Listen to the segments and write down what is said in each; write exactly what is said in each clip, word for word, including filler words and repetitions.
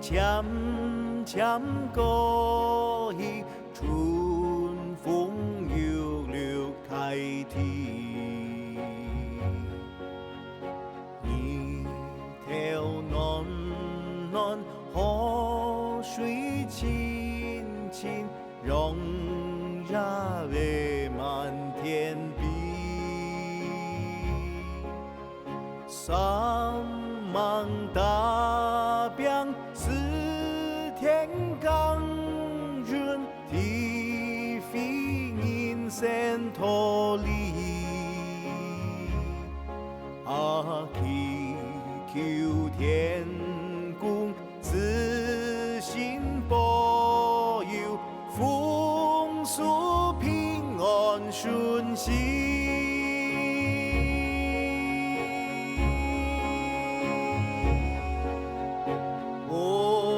漸漸過去，春風又綠大地。日頭暖暖，河水清清，陽光滿天飛。 山盟大餅，四天耕耘，體會人生道理。啊，祈求天公 慈心保佑，豐收平安順心。哦。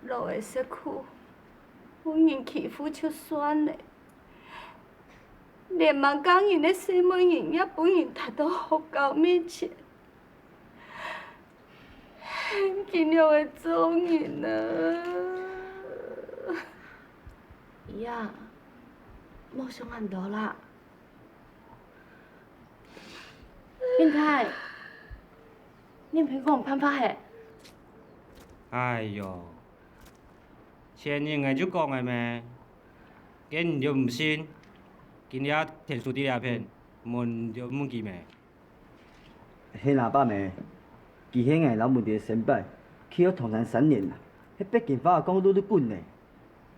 老个食苦，分人欺負就算了，連吂嫁人个細妹人也分人踢到學校面前。佢仰會做人啊？姨啊，莫想恁多啦。 變態，你毋係講辦法係？哎喲，前日𠊎就講个咩，該你就毋信？今日天書在這片，問就問佢咩？係啦，伯姆，佢係𠊎摎文迪个先輩，契約同餐三年啦，係北京話講到都滾呢。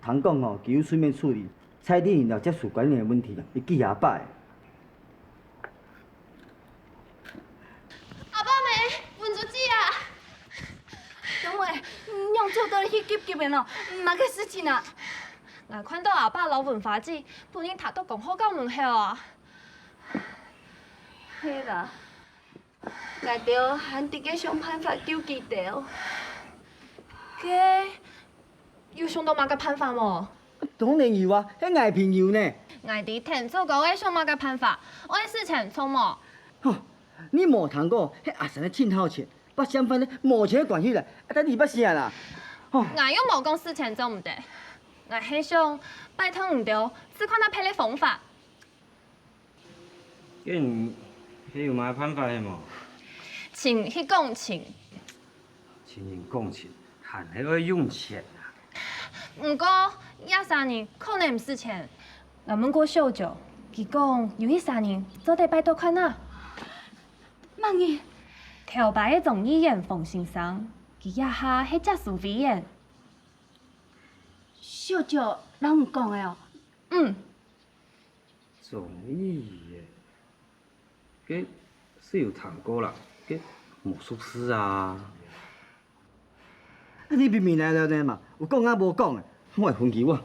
聽講哦，佢有書面處理， 在地人摎接收官員个問題啊，一記也敗。阿伯姆，文珠姊啊！小妹，你仰走到去急急个呢？麼个事情啊？𠊎看到阿伯摎文花姊分人踢到公學校門口啊！係啦， 𠊎兜還在該想辦法救佢兜。該，有想到麼个辦法無？當然有啊，係𠊎朋友呢。𠊎知天主哥愛想麼个辦法，愛使錢著無？吼，你無聽過，係阿三个盡好錢，摎相反个無錢个關係來，啊，等你摎死啊啦！吼，𠊎又無講使錢著毋得，𠊎係想拜託你兜試看哪別个方法。 該你係有麼个辦法係無？尋人講情。尋人講情，還係愛用錢啊！毋過，這儕人可能毋使錢。𠊎問過小周，佢講有一儕人做得拜託看啊。麼人？頭擺个眾議員黃先生，佢這下係接收委員。小周摎你講个哦？嗯。 眾議員，該係有聽過啦，該無熟事啊。你明明來了呢嘛，有講啊無講啊，莫分佢啊！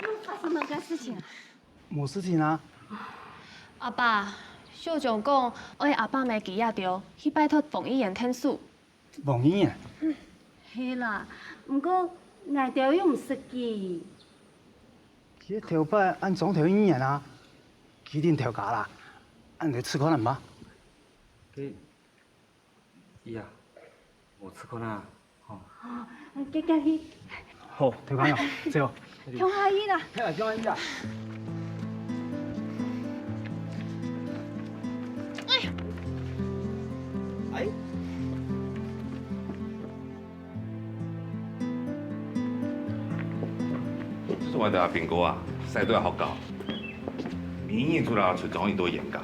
又發生麼个事情啊？無事情啊。阿爸，小周講愛阿爸姆佢兜去拜託黃議員𢯭手。 黃議員？係啦，毋過𠊎兜又毋識佢。佢係頭擺恁莊頭議員啊，佢一定頭家啦，𠊎兜試看啊嘛。該，佢啊，𠊎試看啊，吼。哦，該，該去。 好，頭家娘，走。共下去啦。係啊，共下去啦。哎。哎。這係𠊎兜阿兵哥啊，使到學校。每日就摎村長一道冤家，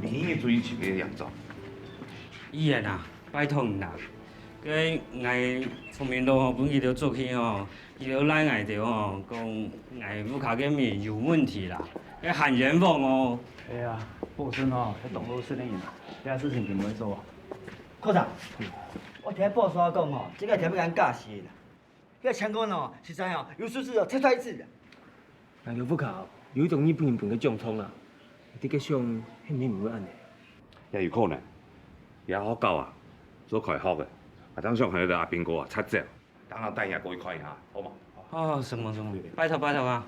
每日就一起个嚴重。議員啊，拜託你啦， 該𠊎聰明到吼，分佢兜捉去吼，佢兜賴𠊎兜吼，講𠊎屋下个米有問題啦，該還冤枉哦。哎呀，保生哦，係當老實个人啊，這事情佢毋會做啊。科長，𠊎聽保生講哦，這個條目恁假死啦。這個槍管哦，實在哦，有時是有拆斷一次的。𠊎个屋下有一棟日本人分个獎狀啊，你个想係毋係毋會恁呢？也有可能，這學校啊，做開學个，𠊎當想喊你个阿兵哥啊，掣走，等下帶你過去看一下，好無？哦，承蒙承蒙，拜託拜託啊！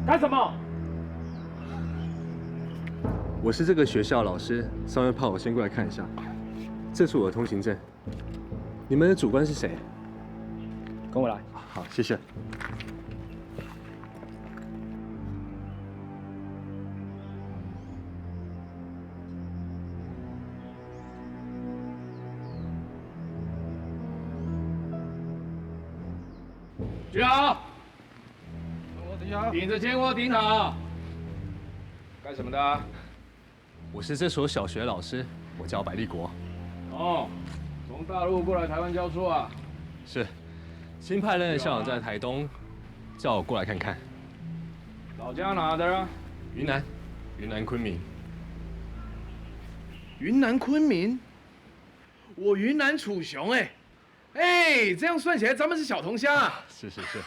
干什么？我是这个学校老师，上面派我先过来看一下。这是我的通行证。你们的主官是谁？跟我来。好，谢谢。举好。 顶着肩窝顶好。干什么的？我是这所小学的老师，我叫百利国。哦，从大陆过来台湾教书啊？是，新派任的校长在台东，叫我过来看看。老家哪的啊？云南，云南昆明。云南昆明？我云南楚雄哎、哎，这样算起来，咱们是小同乡啊。是是是。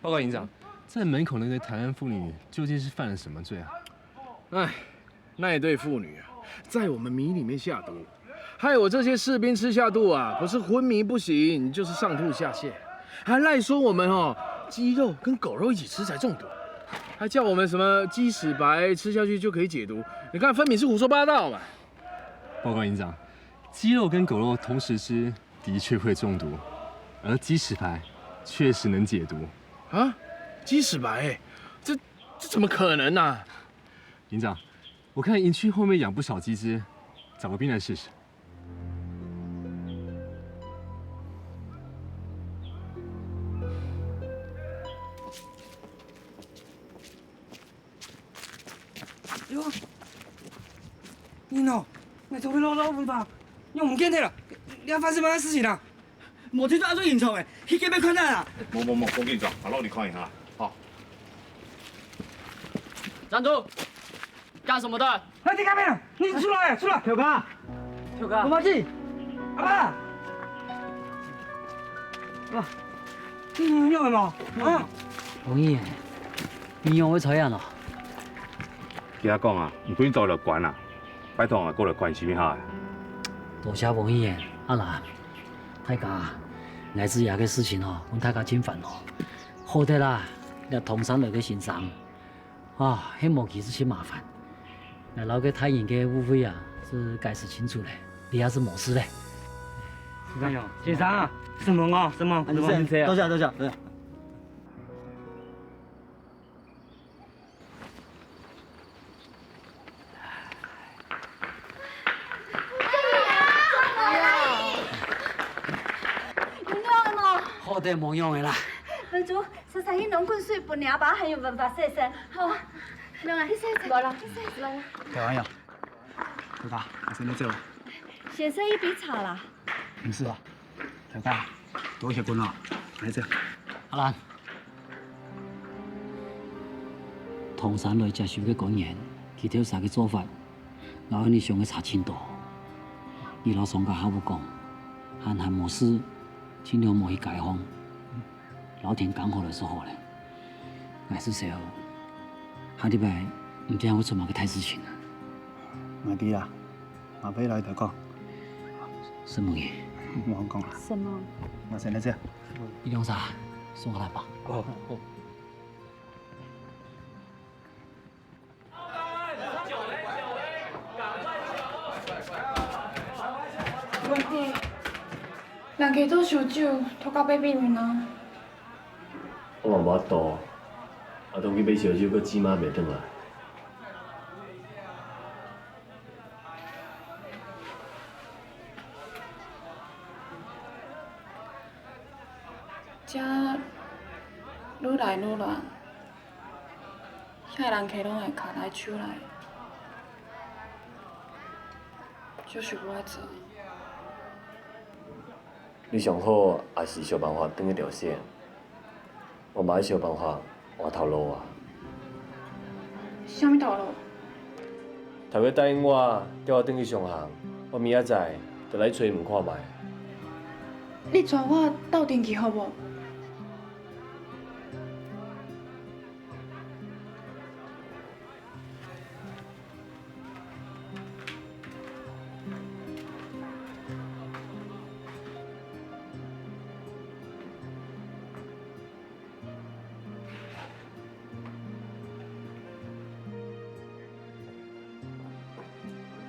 报告营长，在门口那对台湾妇女究竟是犯了什么罪啊？哎，那一对妇女啊，在我们米里面下毒，害我这些士兵吃下肚啊，不是昏迷不醒，就是上吐下泻，还赖说我们哦鸡肉跟狗肉一起吃才中毒，还叫我们什么鸡屎白吃下去就可以解毒。你看，分明是胡说八道嘛！报告营长，鸡肉跟狗肉同时吃的确会中毒，而鸡屎白确实能解毒。啊，鸡屎白、欸，这这怎么可能啊？营长，我看营区后面养不少鸡只，找个兵来试试。 哟，你喏，你做咩老老尾巴，你毋見忒啦？你發生麼个事情啊？無聽到阿叔現場誒，去該邊看看啊！無無無，無緊張，阿老你看一下，好。站住！幹什麼的？哎，你幹嘛？你出來，出來！頭家，我馬上，阿爸，啊，你有沒有？啊？王議員，你仰會在啊喏？佢阿講啊，毋對你做了官啊，拜託啊，過來關心一下。多謝王議員，阿蘭，大家，𠊎知這个事情哦，分大家盡煩惱。好得啦，這唐山來个先生，啊，係無佢就盡麻煩。𠊎摎个大人个誤會啊，係解釋清楚了，這下係無事了。先生啊，承蒙哦，承蒙，承蒙。多謝多謝多謝。 好得無樣个啦。文竹，煞煞去弄滾水分你阿爸還有文發洗身。好，來，你洗洗，來啦，你洗洗，來啦。台灣人，頭家，𠊎先來走。先生一杯茶啦。毋使啊，頭家，多謝君啊，來走。阿蘭，唐山來接收个官員，佢兜儕个做法，摎你想个差盡多。你摎商家客戶講，閒閒無事，盡量莫去街項。 老天剛好來就好了。𠊎係愁，下禮拜毋知會出麼个大事情啊！𠊎知啦，𠊎會摎佢兜講。承蒙你。莫講啦。承蒙。𠊎先來走。一兩儕，送下來吧。哦，哦。 人家都燒酒，頭家買冰雲啊。我嘛無法度，阿東去買燒酒，閣煮嘛袂轉來。 遮愈來愈亂，遐人客攏會跤來手來，就是無愛做。你想好，還係想辦法轉去朝鮮？我嘛愛想辦法換頭路啊。啥物頭路？頭家答應我，叫我轉去上行，我明仔載就來揣你看覓。你𤆬我鬥陣去好無？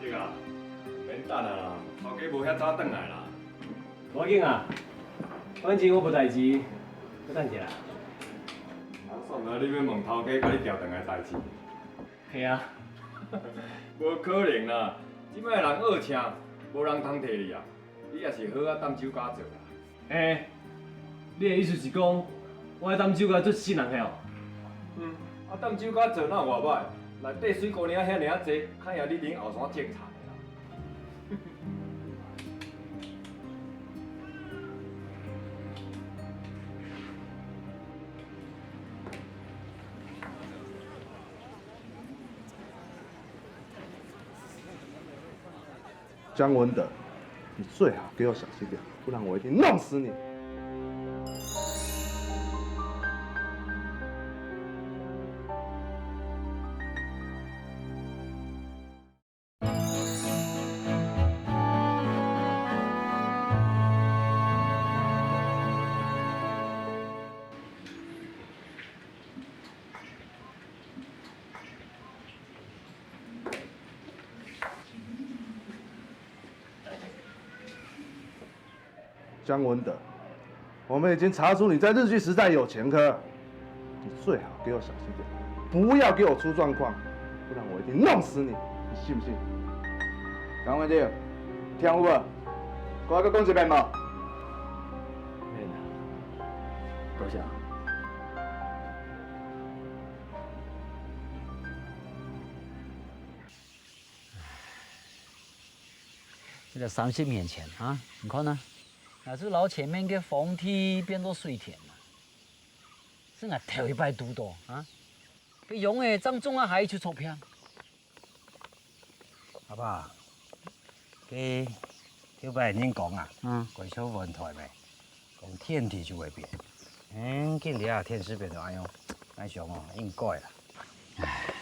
對啊，免等啊啦，頭家無遐早轉來啦。無要緊啊，反正我無代誌，你等一下。啊，算了，你欲問頭家佮你調轉來代誌？係啊。無可能啦，這擺人僫請，無人通提你啊。 你也是好好擔酒家做啦。欸，你的意思是講，我愛擔酒家做新人係哦？嗯，啊擔酒家做哪有偌歹？內底媠姑娘遐爾仔濟，看樣你啉後山種田的啦。江文德，你最好給我小心點，不然我一定弄死你！江文德，我们已经查出你在日据时代有前科，你最好给我小心点，不要给我出状况，不然我一定弄死你，你信不信？江文德，听有无？我还要讲一遍无？免啦，多谢。 這个三十年前啊，你看啊，若係摎前面个荒地變做水田啊，係𠊎頭一擺堵著啊，該羊仔正種啊下去就著病。阿爸，該頭擺人講啊，嗯。該像雲台咩？ 講天地就會變。嗯，今日啊，天時變到恁樣，𠊎想哦，應該啦。唉，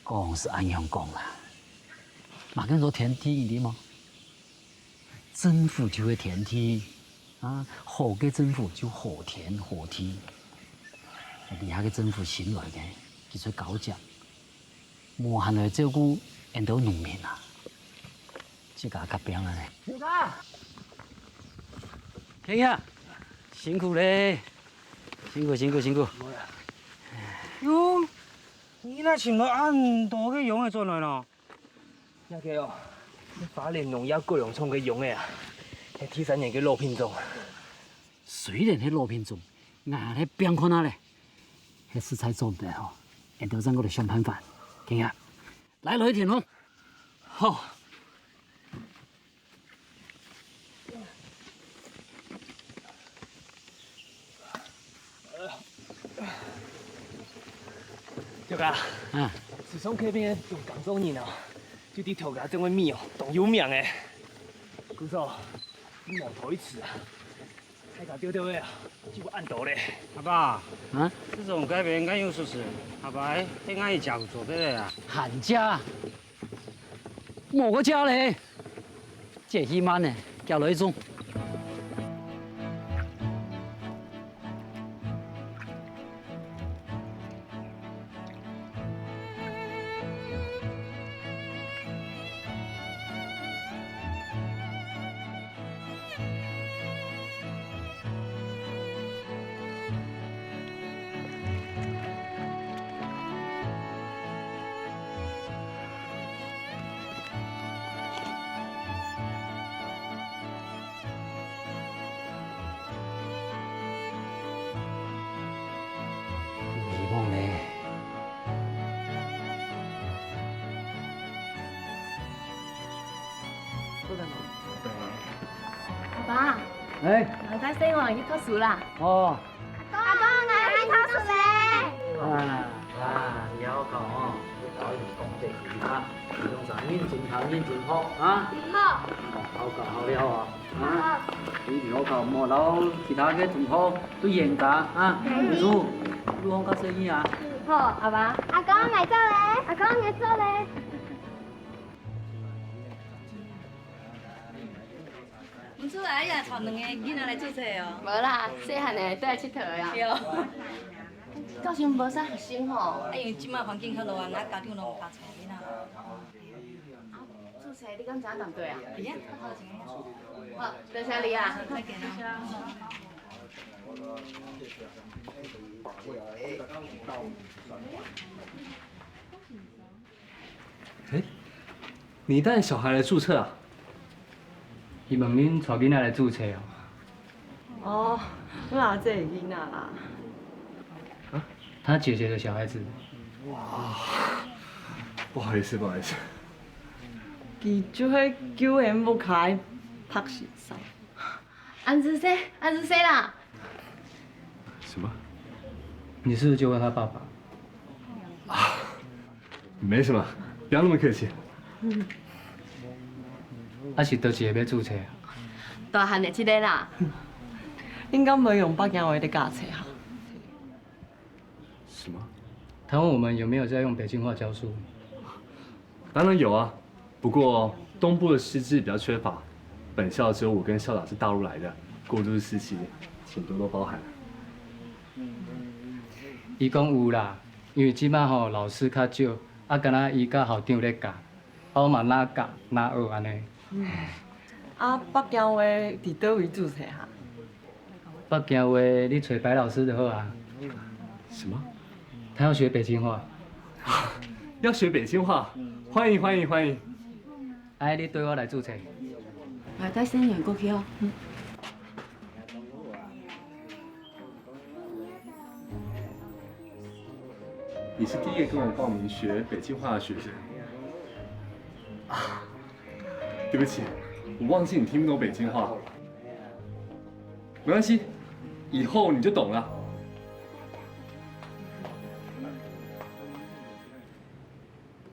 講係恁樣講啦，麼个安到天地，你知無？政府就係天地，啊，好个政府就好天好地。這下个政府新來个，佢就較強，無閒來照顧𠊎兜農民啊。 自家較拚啊呢。大家，大家，辛苦咧，辛苦辛苦辛苦。喲，你哪尋到恁多个羊仔轉來呢？這个哦，花蓮農業改良場个羊仔啊，係第三年个老品種。雖然係老品種，𠊎還係拚看啊咧。 係實在做毋得吼，𠊎兜正過來想辦法。今日，來來田哦。好。頭家，啊。自從該片種耕作人哦，就知頭家真會米哦，當有名誒。故所，你莫推辭啊。 大家丟丟个啊，就恁多咧。阿爸，啊？這種改變敢有實施？阿爸，係𠊎一家做得个啊。還假？無个假咧，這起慢呢，叫來一種。啊，哎，老大細人去讀書啦。哦。阿公，𠊎愛去讀書咧。啊，啊，你好搞哦，你早一點講這句啊，你用啥認真聽、認真學啊？好。哦，好搞好料啊。啊，你以後搞莫摎其他个同學都冤家啊。嗯。你講較細聲啊。好，阿爸。阿公，𠊎走咧。阿公，𠊎走咧。 毋出來啊，帶兩个囡仔來註冊哦。無啦，細漢个都愛𨑨迌啊。對。到時無啥學生吼。啊，因為這馬環境較亂啊，家長攏有教冊囡仔。註冊你敢知影對毋對啊？會啊，我頭前个。好，多謝你啊。再見啊。 哎，你帶小孩來註冊啊？佢問恁帶囡仔來註冊哦。哦，我阿姊个囡仔啦。啊？他姐姐的小孩子。哇，不好意思，不好意思。佢就係舊个屋下个白先生。 恁仔細，恁仔細啦。什麼？你是不是就問他爸爸？啊，沒什麼，不要那麼客氣。啊，是佗一个欲註冊啊？大漢个這个啦。應該無用北京話咧教冊哈。什麼？他問我們有沒有在用北京話教書。 當然有啊，不過東部的師資比較缺乏，本校只有我跟校長是大陸來的，過渡時期，請多多包涵。佢講有啦，因為這馬吼老師較少，啊，干焦佢佮校長咧教，啊，𠊎嘛那教那學按呢。啊，北京話佇佗位註冊哈？ 北京話你揣白老師就好啊。什麼？他要學北京話。要學北京話？歡迎，歡迎，歡迎。哎，你綴我來註冊。來，帶細人過去哦。嗯。你是第一個跟我報名學北京話的學生。啊， 對不起，我忘記你聽不懂北京話。沒關係，以後你就懂了。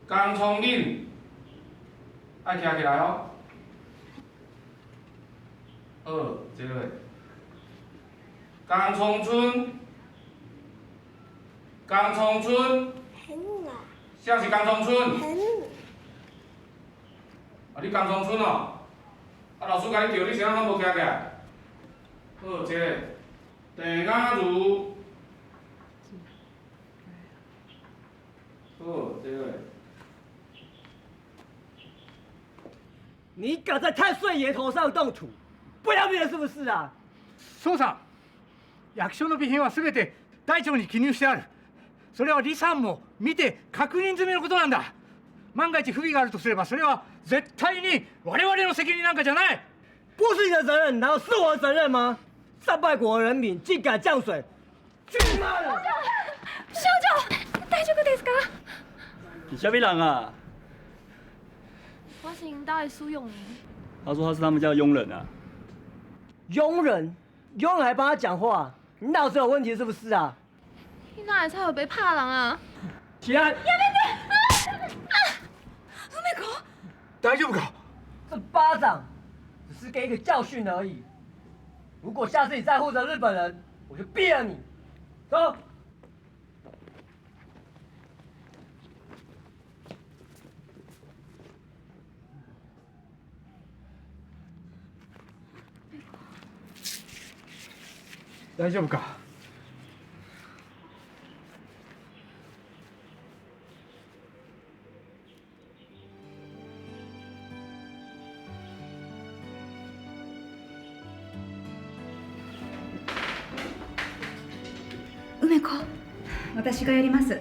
江聰林，愛徛起來哦。好，這位。江聰春，江聰春，啥是江聰春？ 啊，你江聰春哦？啊，老師共你叫，你啥人攏無徛起來？好，這个，鄭雅茹。好，這个。你敢在太歲爺頭上動土，不要命了是不是啊？所長， 役所の備品はすべて台帳に記入してある。それは李さんも見て確認済みのことなんだ。万が一不備があるとすれば、それは絶対に我々の責任なんかじゃない。不是你的责任，难道是我的责任吗？战败国的人民竟敢这样水，去你妈的！少将，大丈夫ですか？你啥物人啊？我是恁兜个蘇永明。他說他是他們家的傭人啊。佣人？佣人還幫他講話？你腦子有問題是不是啊？ 你哪會使予伊拍人啊？起來！啊！啊！梅子！大丈夫か？这巴掌只是给一个教训而已。如果下次你再护着日本人，我就毙了你。走。 大丈夫か？梅子、私がやります。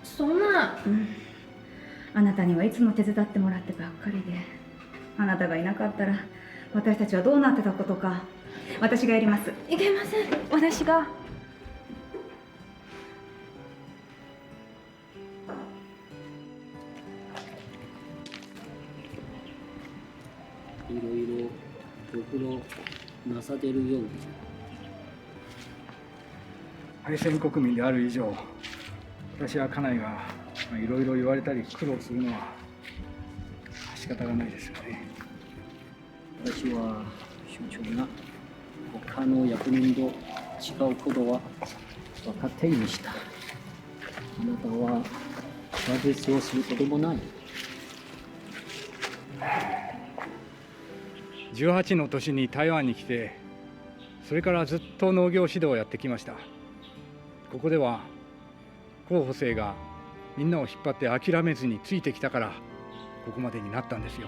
そんな。うん。あなたにはいつも手伝ってもらってばっかりで、あなたがいなかったら、私たちはどうなってたことか。私がやります。いけません。私が。いろいろご苦労。なされるように。敗戦国民である以上、私は家内が、まあ、いろいろ言われたり苦労するのは、まあ、仕方がないですよね。私は、省長が他の役人と違うことは分かっていました。あなたは差別をすることもない。じゅうはちの年に台湾に来て、それからずっと農業指導をやってきました。ここでは候補生がみんなを引っ張って諦めずについてきたから、ここまでになったんですよ。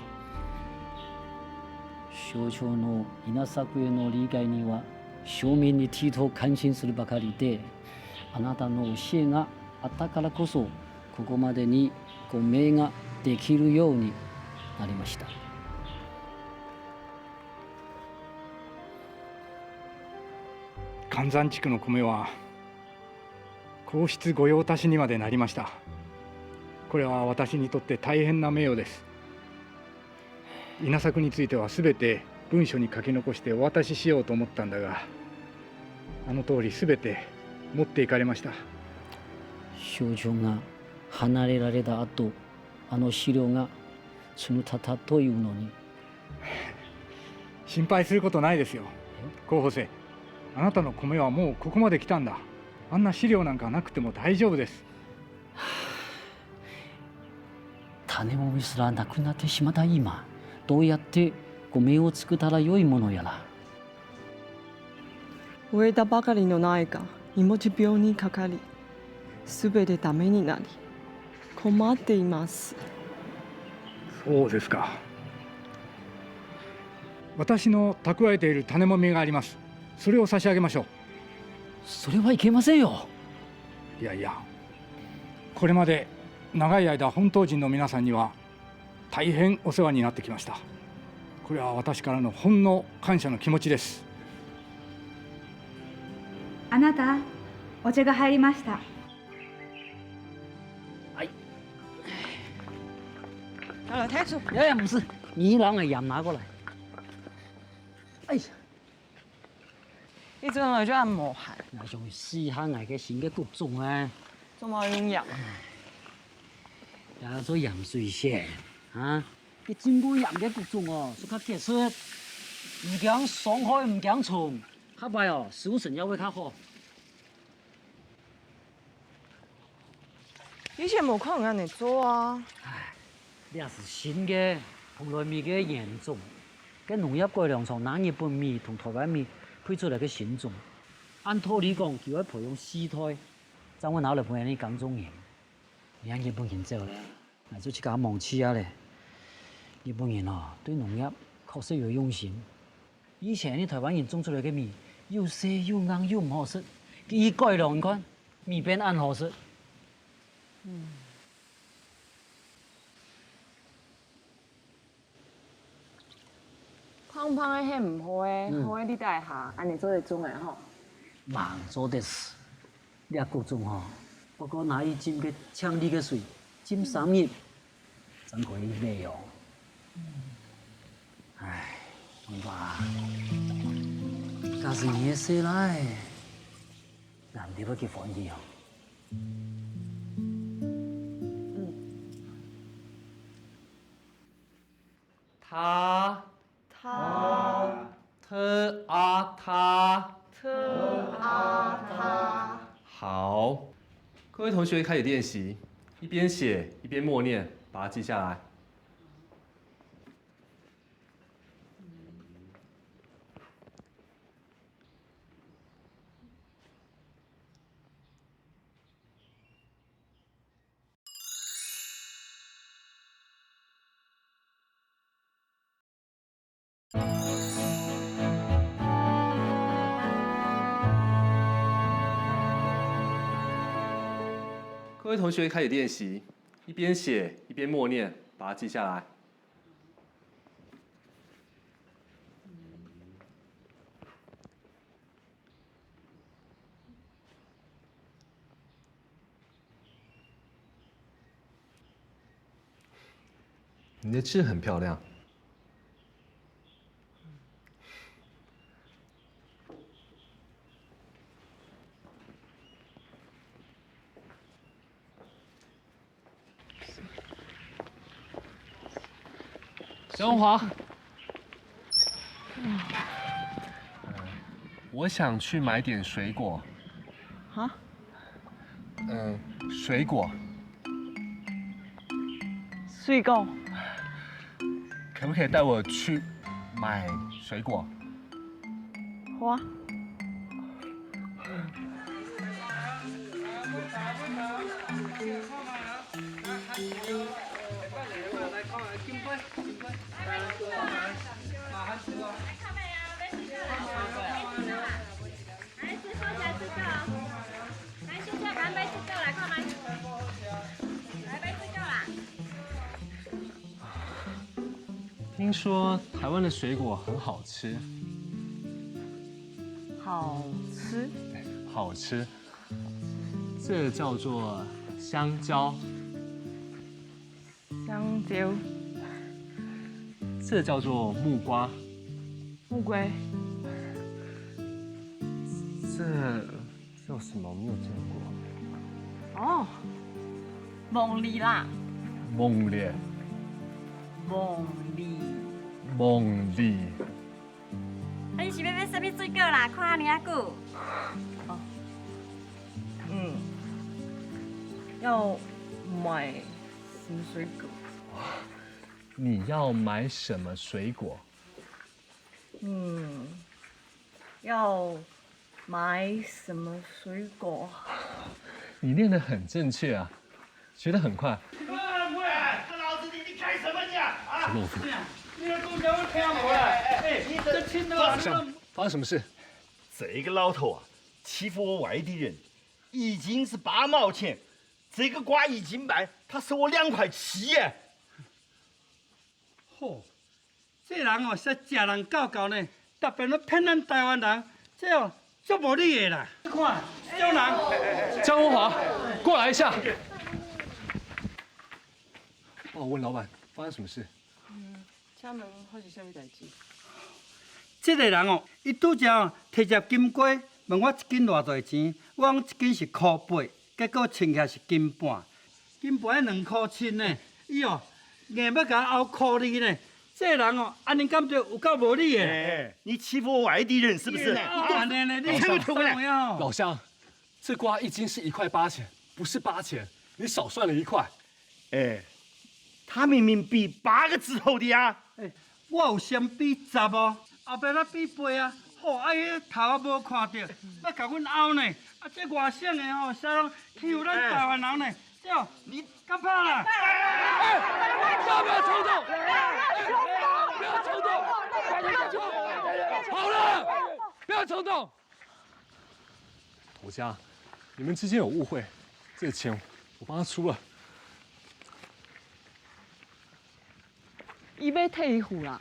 省長のinasakuへの理解には、庶民に低等感心するばかりで、あなたの教えがあったからこそ、ここまでに米ができるようになりました。寒山地区の米は、皇室御用達にまでなりました。これは私にとって大変な名誉です。 inasakuについてはすべて文書に書き残してお渡ししようと思ったんだが、あの通りすべて持っていかれました。省長が離れられた後、あの資料が積み立たというのに。心配することないですよ。候補生、あなたの米はもうここまで来たんだ。あんな資料なんかなくても大丈夫です。種もみすらなくなってしまった今、どうやって米を作ったらよいものやら。植えたばかりの苗が命病にかかり、すべてダメになり、困っています。そうですか。私の蓄えている種もみがあります。それを差し上げましょう。それはいけませんよ。いやいや、これまで長い間本島人の皆さんには大変お世話になってきました。これは私からのほんの感謝の気持ちです。あなた、お茶が入りました。はい。好了，太祖。哎呀，不是，你让我盐拿过来。哎呀，你怎么就恁無閒？那種試下𠊎个新个穀種啊。做麼用鹽？也做鹽水仙啊，佢浸過鹽个穀種哦，係較結實，毋驚傷害，毋驚蟲，下擺哦，收成也會較好。 以前無看人恁樣做啊。唉，這係新个，蓬萊米个原種。該農業改良場拿日本米同臺灣米配出來个新種。按道理講，佢愛培養四代，正會拿來分𠊎等耕種人。你看日本人走了，𠊎就自家望氣啊咧。日本人哦，對農業確實有用心。 以前你臺灣人種出來个米，又細又硬又毋好食，佢一改良，你看，米變恁好食。嗯。胖胖个係毋好个，嗯。好个，你等下，恁樣做得種个吼。吂做得事。 這穀種吼，不過拿去浸該淨俐个水，浸三日，正可以賣哦。唉，阿爸，假使你个細倈，難得會幾歡喜哦。嗯。 他。他。特阿他。特阿他。好，各位同学开始练习，一边写一边默念，把它记下来。各位同学开始练习，一边写一边默念，把它记下来。 你的痣很漂亮。张华，呃，我想去买点水果。哈？嗯，水果。水果？可不可以带我去买水果？好啊。听说台湾的水果很好吃。好吃。好吃。这叫做香蕉。香蕉。这叫做木瓜。木瓜。这叫什么？我没有见过。哦，凤梨啦。凤梨。凤梨。凤梨。 啊，你是欲買啥物水果啦？看遐爾久。哦，嗯，要买什么水果？你要买什么水果？嗯，要买什么水果？你念得很正确啊，学得很快。哎，这老子你，你开什么价啊？什么？你的公交我听无啦！哎，你这青的啊，老乡，发生什么事？这个老头啊，欺负我外地人，已经是八毛钱，这个瓜已经卖，他收我两块七耶！吼， 这人哦，是食人教教呢，特别都骗咱台湾人，这哦，足无理的啦。你看，这种人，张文华，过来一下。哦，问老板，发生什么事？嗯，请问发生什么代志？这个人哦，伊拄则哦，提只金瓜，问我一斤偌侪钱，我讲一斤是块八，结果称起来是斤半。 金牌两块七呢，伊哦，硬要甲我拗块二呢。这人哦，安尼感觉有够无理的。哎，你欺负我外地人是不是？啊，安尼呢，你老乡，老乡，这瓜一斤是一块八钱，不是八钱，你少算了一块。哎，他明明比八个指头的呀。哎，我有先比十哦，后壁才比八啊。吼，啊，伊头啊无看着，要甲阮拗呢。啊，这外省的吼，啥人欺负咱台湾人呢？ 叫你干怕啦！哎，哎，哎，不要冲动！哎，不要冲动！好了，不要冲动。头家，你们之间有误会，这钱我帮他出了。伊要退一壶啦。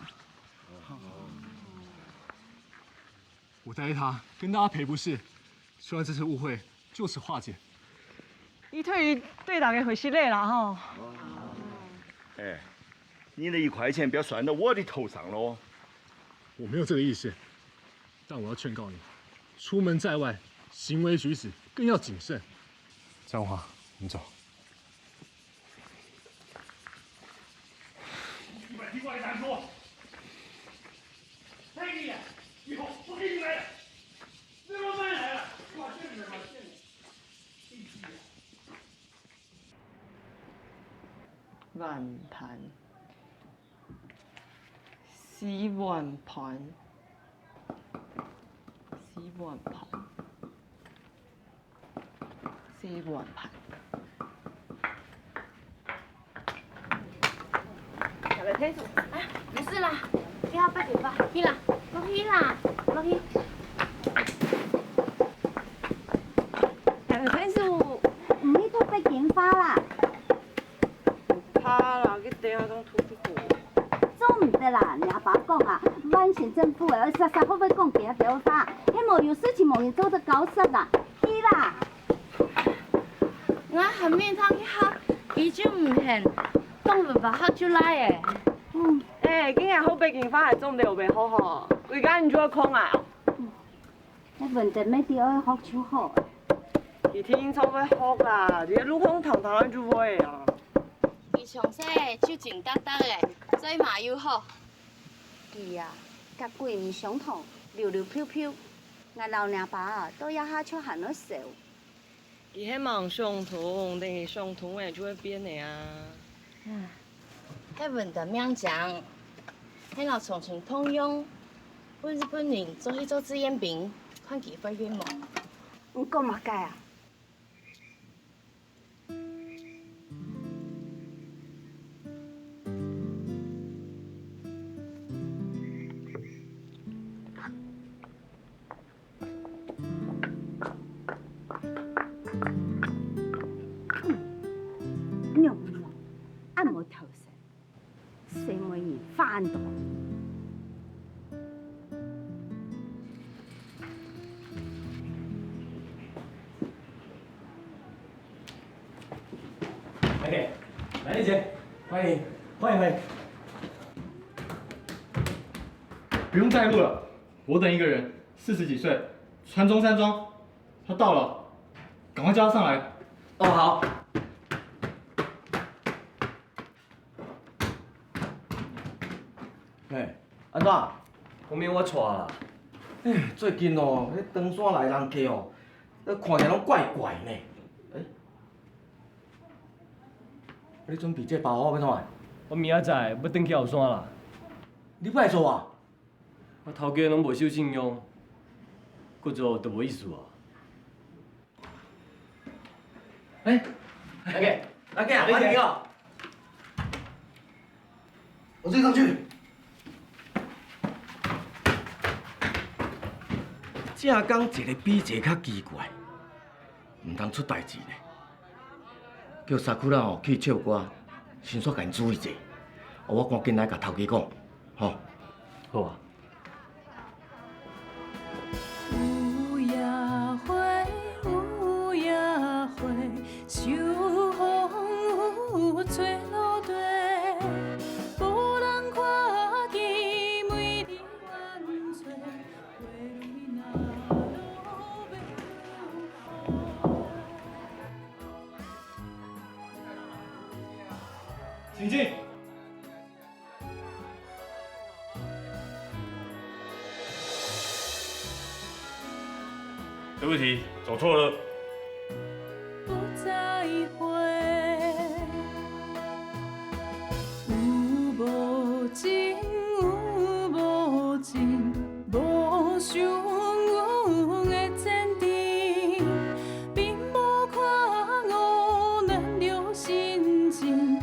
我带他跟大家赔不是，希望这次误会就此化解。伊退一对大家会失礼啦吼。哎，你的一块钱不要算到我的头上喽。我没有这个意思，但我要劝告你，出门在外，行为举止更要谨慎。张华，我们走。 碗盘，洗碗盘，洗碗盘。 洗碗盘。小白天鼠，哎，没事啦，不要八点半，去啦，落去啦，落去。小白天鼠，你都被电话啦。 怕啦，去等下當土地公。做毋得啦，你阿爸講啊，萬千政府誒，愛煞煞會會講幾下條話，係無有事情無人做得交涉啦，去啦。𠊎還沒通去學，佢就毋肯，講白話學就來誒。嗯，誒，今日學北京話還做毋得學好吼，歸家你就愛空啊。 該文德妹仔愛學就好。佢定著會學啦，這路項堂堂就會啊。佢詳細就真搭搭个，嘴嫲又好。佢啊，甲鬼毋相同，溜溜飄飄。𠊎摎若爸啊，到這下就還會愁。佢係吂想通，等佢想通了就會變个啊。唉，該文旦命靚，係摎重慶通用，分日本人做去做志願兵，看佢會運無？你講麼个啊？ 娘娘，恁無頭神，細妹人話恁多。來姐，來姐，歡迎，歡迎，歡迎。不用帶路了，我等一個人，四十幾歲，穿中山裝，他到了，趕快叫他上來。哦，好。 嘿，安怎？後面我帶啦。哎，最近哦，彼唐山來人客哦，看起來攏怪怪呢。哎，你準備這包袱欲創啥？我明仔載欲轉去後山啦。你毋愛做啊？我頭家攏無守信用，閣做就無意思啊。 哎，大哥，大哥啊，歡迎哦！我追上去。正港一个比一个較奇怪，毋通出代誌呢。叫Sakura哦去唱歌，順紲共𪜶注意一下。哦，我趕緊來共頭家講，吼。好啊。 有影花，有影花，秋風有吹落地，無人看見美麗萬歲，花蕊若落袂落。請進。 對不起，走錯了。不再回。有無情，有無情，無想阮的前程，並無看我冷了心情。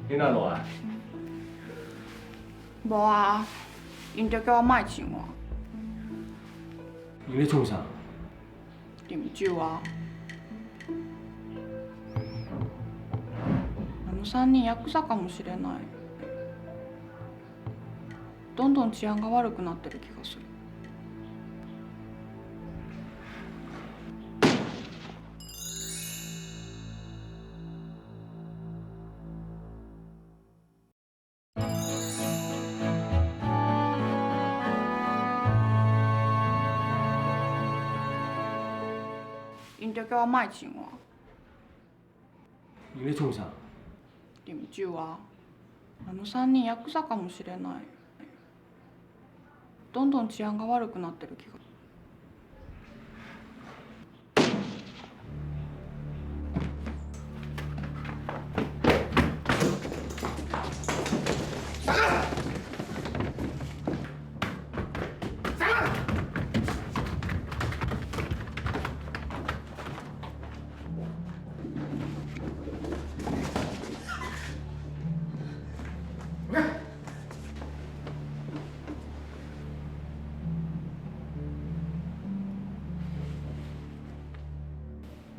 你哪來？無啊，𪜶就叫我莫上啊。你咧創啥？啉酒啊。あの三人、やくざかもしれない。 どんどん治安が悪くなってる気がする。你就叫我莫上啊。你咧創啥？ 啉酒啊。あの三人、やくざかもしれない。どんどん治安が悪くなってる気が。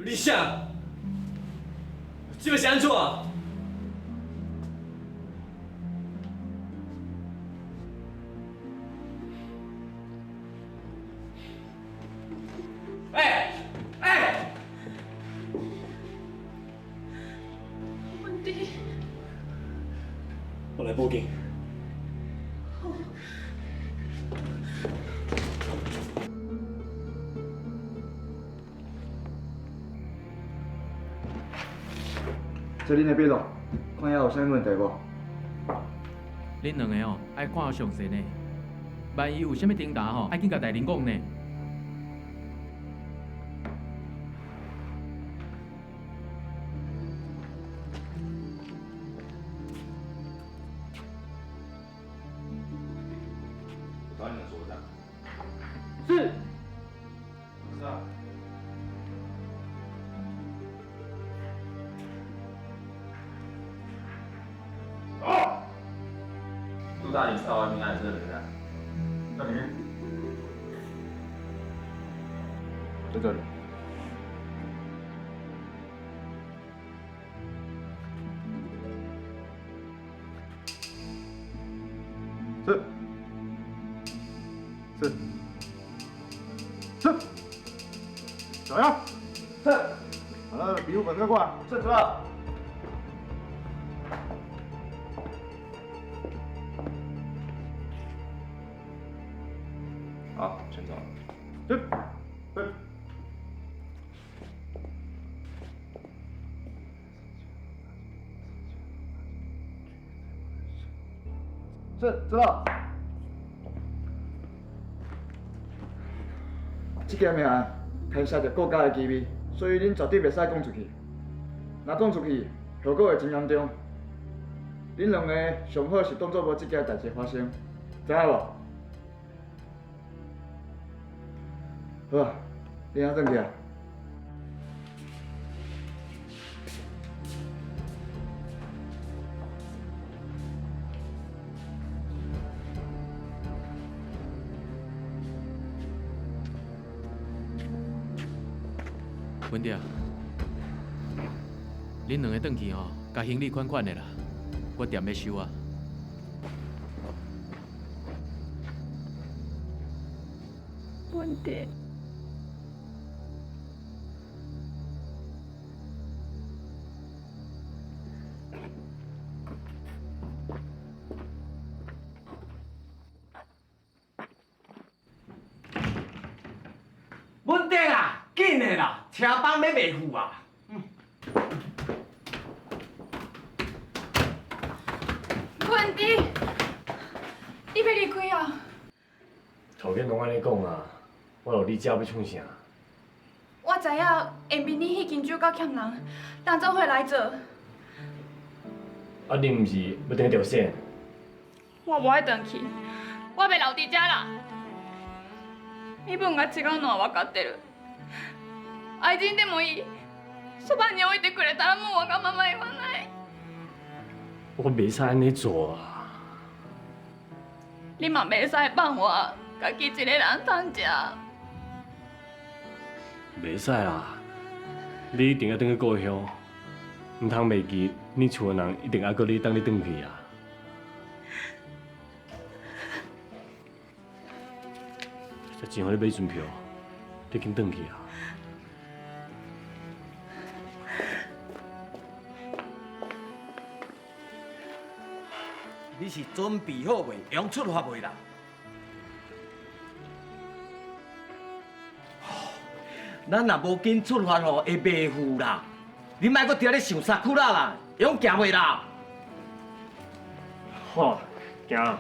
你想，這个是安怎啊？哎，哎！文迪，我來報警。 這恁个筆錄，看下有啥物問題無？恁兩个哦，愛看較詳細呢。萬一有啥物重大吼，愛緊共大人講呢。 是。是啊。走！杜大爷在外面，哪里是人啊？在里面。在这里。 是。是。是。小杨。是。把那个笔录本拿过来。是，知道。好，先走。是。是。 是，知道。這件命案牽涉著國家个機密，所以恁絕對袂使講出去。若講出去，後果會真嚴重。恁兩个上好是當做無這件代誌發生，知影無？ 好啊，你先轉去啊。文迪啊，恁兩个轉去吼，共行李款款咧啦，我店欲收啊。 文迪。文迪啊，緊个啦，車幫欲袂赴啊！ 文迪，你欲離開啊？頭家攏按呢講啊，我留你遮欲創啥？我知影下晡日去金州教欠人，當做伙來做。啊，你毋是欲轉去朝鮮？ 我無愛轉去，我欲留佇遮啦。日本が違うのは分かってる。愛人でもいい。そばに置いてくれたらもうわがまま言わない。我袂使按呢做啊。你嘛袂使放我家己一个人蹛遮。袂使啦，你一定愛轉去故鄉，毋通袂記，你厝的人一定愛閣你等你轉去啊。 這錢予你買船票，你緊轉去啊！你是準備好未？會用出發未啦？咱若無緊出發吼，會袂赴啦！你莫閣佇遐咧想sakura啦，會用行未啦？好，行。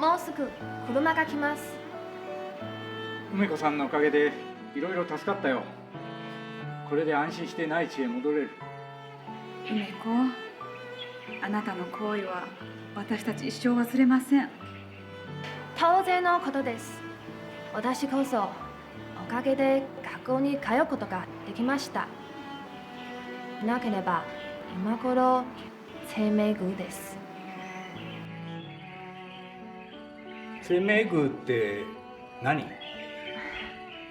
もうすぐ車が来ます。梅子さんのおかげでいろいろ助かったよ。これで安心して内地へ戻れる。梅子、あなたの行為は私たち一生忘れません。当然のことです。私こそ、おかげで学校に通うことができました。なければ、今頃、 青盲牛です。青盲牛って何？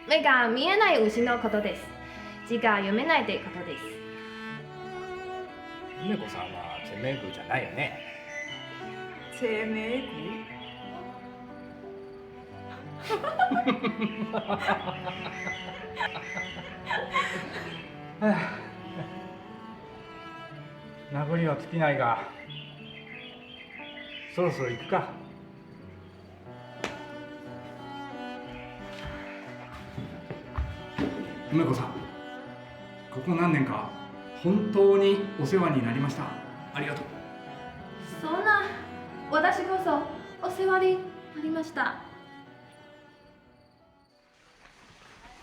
目が見えない牛のことです。字が読めないってことです。梅子さんは青盲牛じゃないよね？青盲牛？名残は尽きないが、そろそろ行くか。梅子さん、ここ何年か本当にお世話になりました。ありがとう。そんな、私こそお世話になりました。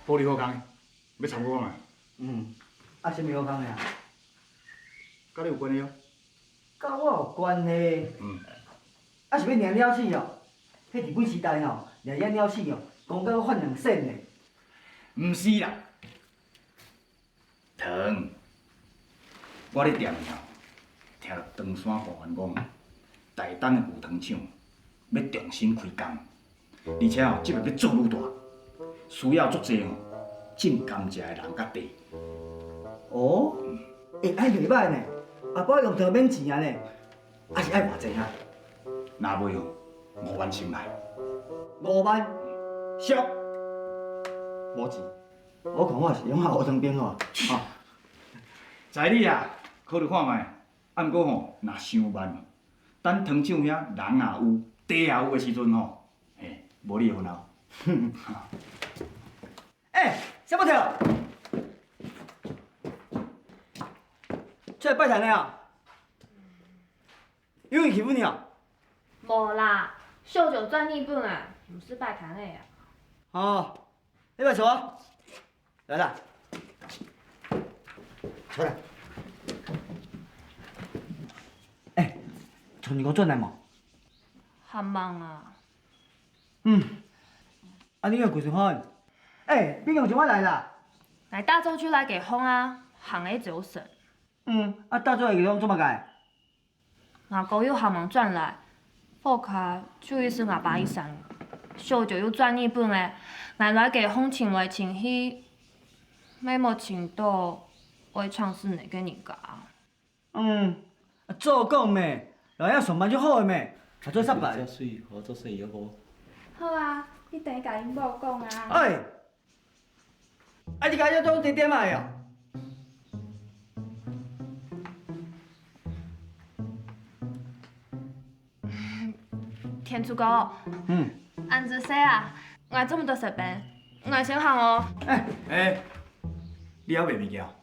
玻璃好空，要參過講啊？嗯，啊，啥物好空的啊？佮你有關係哦。佮我有關係？嗯。啊，是要掠鳥鼠哦？彼日本時代吼，掠遐鳥鼠哦，公家愛罰兩仙呢。毋是啦，糖，我咧店裡吼，聽著唐山保安講，大丹的牛糖廠要重新開工。 而且哦，這擺要做愈大，需要足濟哦，種甘蔗的人佮地。哦，欸，按呢袂歹呢，阿寶用糖免錢啊呢，啊是愛偌濟啊？若買哦，五萬先來。五萬？俗，無錢，我看我是用下烏糖冰好啊。啊，知你啊，考慮看覓。 啊，毋過吼，若傷慢，等糖廠遐人也有，地也有的時陣吼，嘿，無你煩惱。欸，啥物事？出來拜堂的啊？有人欺負你啊？無啦，秀九轉日本啊，毋使拜堂的啊。哦，你莫吵啊。 來啦，出來。欸，從英國轉來無？還吂啊。嗯，啊，你个規身汗。欸，冰洋怎麼來啦？來打早就來解封啊，行个走神。嗯，啊，打早个解封做麼个？ 吾哥又還吂轉來，屋下就係𠊎爸一儕。秀九又轉日本咧，𠊎來解封尋來尋去，乜無尋著會唱詩个人家。嗯，早講咩，來遐上班就好个咩，還做啥擺？遮水，好做生意好無？好啊，你等下佮恁母講啊。哎， 啊，你家己做點點仔哦。天柱哥，嗯。恁仔細啊，𠊎做毋得食冰，𠊎先行哦。哎，哎，你猶賣物件哦？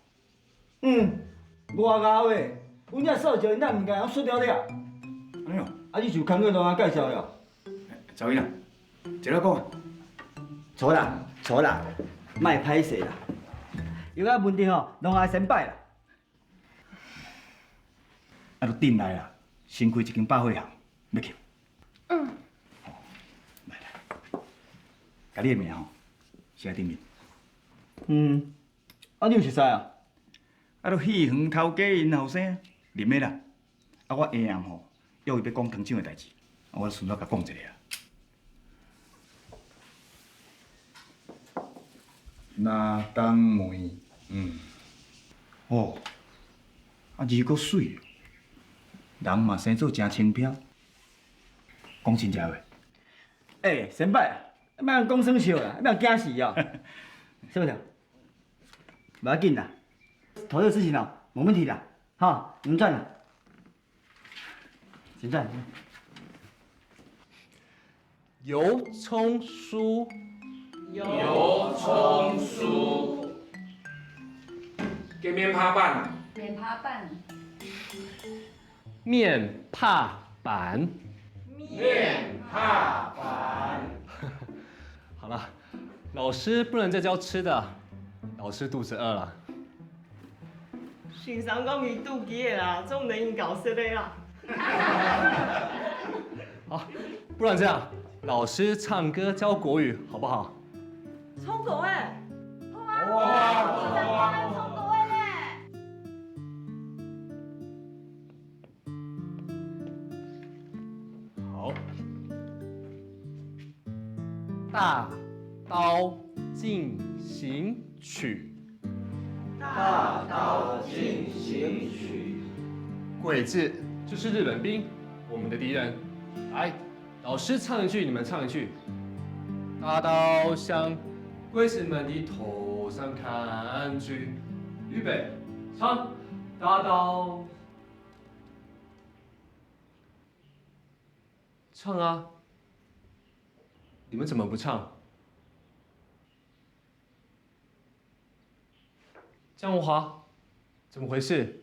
嗯，外加話，阮遮少少，你哪毋敢用塑料了？哎喲，啊，你就看過人家介紹了。走音啊！ 坐落講啊。坐啦，坐啦，莫歹勢啦。有啥問題吼，攏愛先擺啦。啊，就緊來啦，先開一間百貨行，要去。嗯。好，來來，共你个名吼，寫頂面。嗯，啊，你有熟似啊？啊，就戲園頭家𪜶後生，林的啦。 啊，我下暗吼，約伊欲講糖廠的代誌，啊，我順紲共講一下啊。那當梅，嗯，哦，啊，字閣媠哦，人嘛生做真輕佻。講真正話。欸，先輩，莫講耍笑啦，莫驚死哦。是不是？不要緊啦，投資事情哦，沒問題啦，哈，你們賺了。 請坐。油蔥酥。油蔥酥。該面帕粄。面帕粄。面帕粄。面帕粄。好了，老師不能再教吃的，老師肚子餓了。 先生講佢肚飢个啦，做毋得用教食个啦。好，不然這樣，老师唱歌教国语好不好？唱歌欸，好啊，好啊，好啊，唱歌欸呢。好，大刀进行曲。大刀进行曲。鬼子就是日本兵，我们的敌人。来，老师唱一句，你们唱一句。大刀向鬼子们的头上砍去，预备，唱。大刀。唱啊！你们怎么不唱？江无华，怎么回事？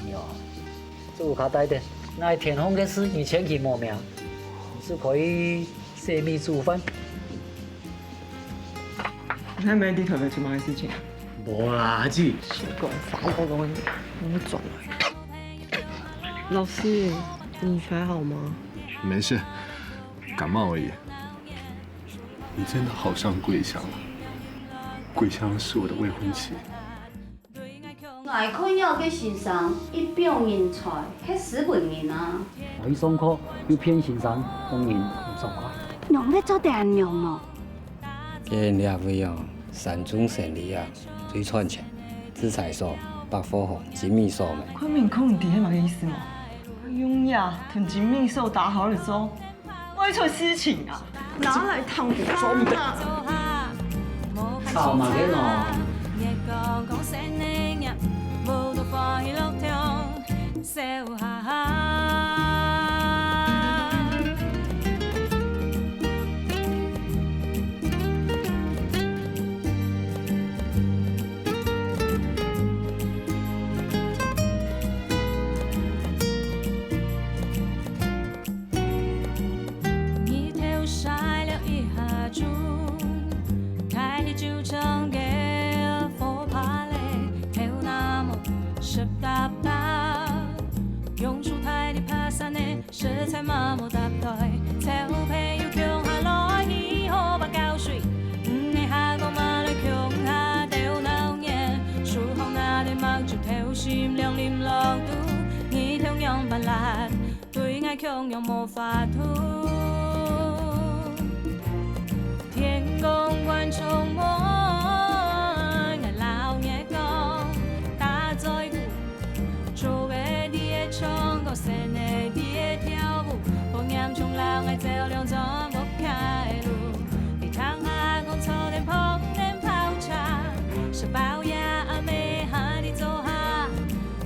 你哦，做較大點，哪天風个事你千祈莫命，你就可以洗米煮飯。你還沒地頭有出麼个事情啊？無啦，阿姊。奇怪，啥都攏會，攏會轉來。老師，你還好嗎？沒事，感冒而已。你真的好像桂香啊，桂香是我的未婚妻。 𠊎看這个先生一表人才，係日本人啊。來上課又騙先生，當然毋爽快。仰會做得恁樣哦？該這位哦，山中生理啊，最賺錢。製材所、百貨行、精米所咩。看面孔，你知係麼个意思無？用這同精米所打好了之後， 會出事情啊！拿來燙傷啊！吵麼个呢？日頭曬了一下晝，大地就像个火把咧，頭那毛濕答答，用手大力拍散咧，實在麻木搭台，小朋友共下來，起火把搞水，毋係下個馬來共下鬥鬧熱，手項拿咧目睭頭心亮淋落肚，日頭樣般辣。 對𠊎共樣無法度。天公觀眾們，𠊎摎你講，打嘴鼓，做个在該唱歌，細人仔在該跳舞，好嚴重摎𠊎走兩轉屋下路。你聽下講，坐等碰等泡茶，食飽夜暗个下裡坐下，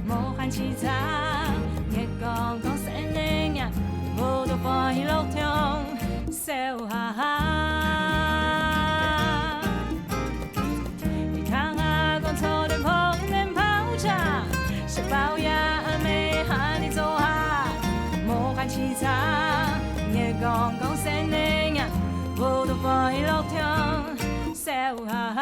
無閒洎杈。 月光光，細人仔，舞到歡喜樂暢，笑哈哈。你聽下講，坐等碰等泡茶，食飽夜暗个下裡坐下，無閒洎杈。月光光，細人仔，舞到歡喜樂暢，笑哈哈。